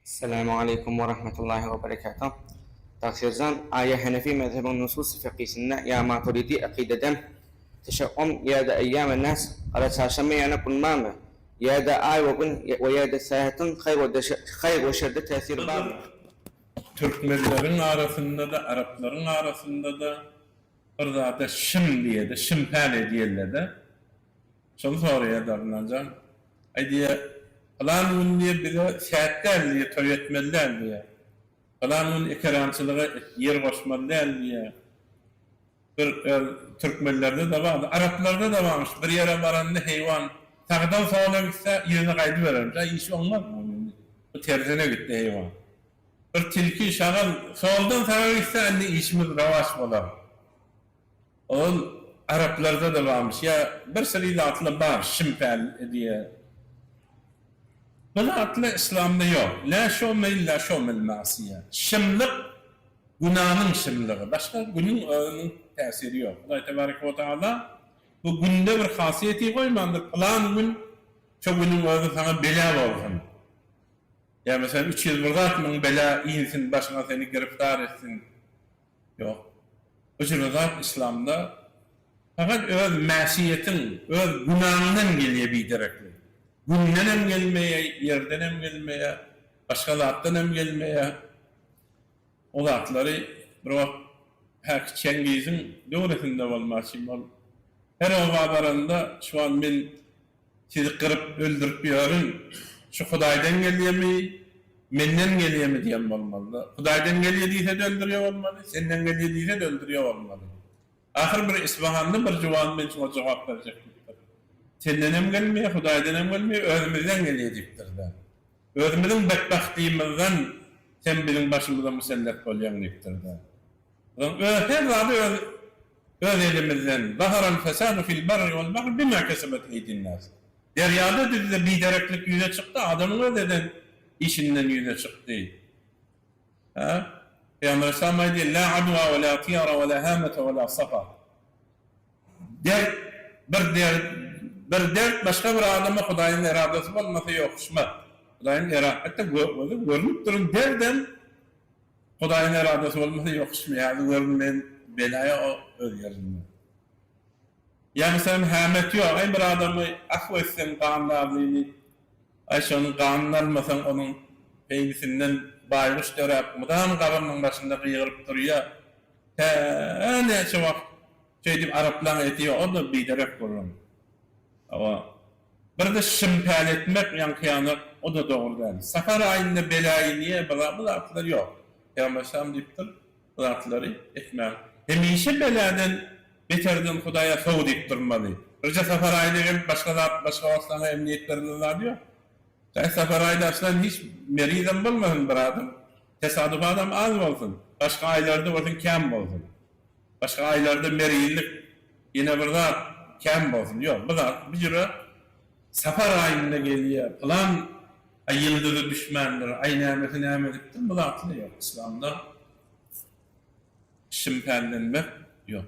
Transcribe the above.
Esselamu aleýkum we rahmetullahi we berekatuh. Tagsyr jan, aýa Henefi mezhebiň nusus fekisinde ýa Maturidi akidede teşe'um ýa-da eýýam-e nehs gara çarşenbe ýanak gün barmy? Ýa-da aý we gün we ýa-da sähetiň haýr we şerde täsiri barmy? Türkmenleriň arasynda-da, araplaryň arasynda-da bir zada şim diýedi, şimpäl edýärler-de. Şony soraýar Darynanjan. Aý diýýär, pylan gün diýýär, bize sähet däl diýýär, toý etmeli däl diýýär. Pylan gün ekerançylyga ýer goşmaly däl diýýär. Bir öz türkmenlerde-de bardy, araplarda-da barmyş, bir ýere baranda heýwan sagdan sola gitse, yzyna gaýdyberermiş. Aý, işi oňmaz bu indi. Bu tersine gitdi heýwan. Bir tilki, şagal soldan saga gitse, indi işimiz rowaç bolar. Ol araplarda-da barmyş, ýa bir süri zatlar bar, şimpäl diýe. Bu zatlar yslamda ýok. Lä şu'me illa şu'mel ma'siýe. Şymlyk günanyň şymlygy. Başga günüň özüniň täsiri ýok. Hudaý tebareke we taala bu günde bir hasiýeti goýmandyr, pylan gün şo günüň özi saňa bela bolsun. Ýa meselem 301 zat müň bela insin başyňa seni giriftar etsin. Ýok. Bu jüre zat yslamda fakat öz mäsiýetiň, öz günaňdan gelýär bidereklik. Gündenem gelmeýär, ýerdenem gelmeýär, başga zatdan hem gelmeýär. O zatlary bir wagt häki Çengiziň döwresinde bolmaçym ol her oba baranda şu wagt men Sizi gyryp öldürip ýörün, şu Hudaýdan gelýämi, menden gelýämi diýen bolmalyda. Hudaýdan gelýä diýse-de öldürýä bolmaly, senden gelýä diýse-de öldürýä bolmaly. Ahyr bir Isfahanly bir juwan men şuňa jogap berjek diýipdir. Sendenem gelmeýä, Hudaýdanam gelmeýä, özümizden gelýä diýipdir-de. Özümiziň betbagtlygymyzdan sen biziň başymyza musellet bolýaň diýipdir-de. Öz her zady öz öz elimizden. Zaharal fesadu fil barri wal bahri bima kesebet eýdin nas. Derýada düzde bidereklik ýüze çykdy, adamyň öz eden işinden ýüze çykdy. Hä? Pygamber aleyhisselam aýdýar, La adwa we la tiyara we la hamete we la safar. Dert bir dert bir dert başga bir adama Hudaýyň eradasy bolmasa ýokuşmaz. Hudaýyň era hatda görnüp duran derdem Hudaýyň eradasy bolmasa ýokuşmaýardy görünmeýän belaýa o öz ýerinde. Ýa meselem hämet ýok aý bir adamy afw etseň gandarlyny aý şonuň ganyny almasaň onuň beýnisinden baýguş döräp mydam gabrynyň başynda gygyryp durýa tä näçe wagt şeýdip araplaň eti ýok o-da biderek gürrüň. Hawa. Birde şympäl etmek ýaňky ýanak o-da dogry däl. Sapar aýynda belaýy niýe bala bu zatlar ýok. Pygamber aleyhisselam diýipdir, bu zatlary etmäň. Hemişe beladen beterden Hudaýa sow diýip durmaly. Birje sapar aýyna gelip başga zat başga wagt saňa emniýet berilen zady ýok. Çaý sapar aýda aslan hiç merizem bolmasyn bir adam. Tesadüf adam az bolsun. Başga aýlarda bolsun kem bolsun. Başga aýlarda merizlik ýene bir zat kän bolsun. Ýok, bu zat bu jüre sapar aýynda gelýär, pylan aý ýyldyzy düşmändir, aý nämesi näme edipdir, bu zatlar ýok. Yslamda şimpänlenmek ýok.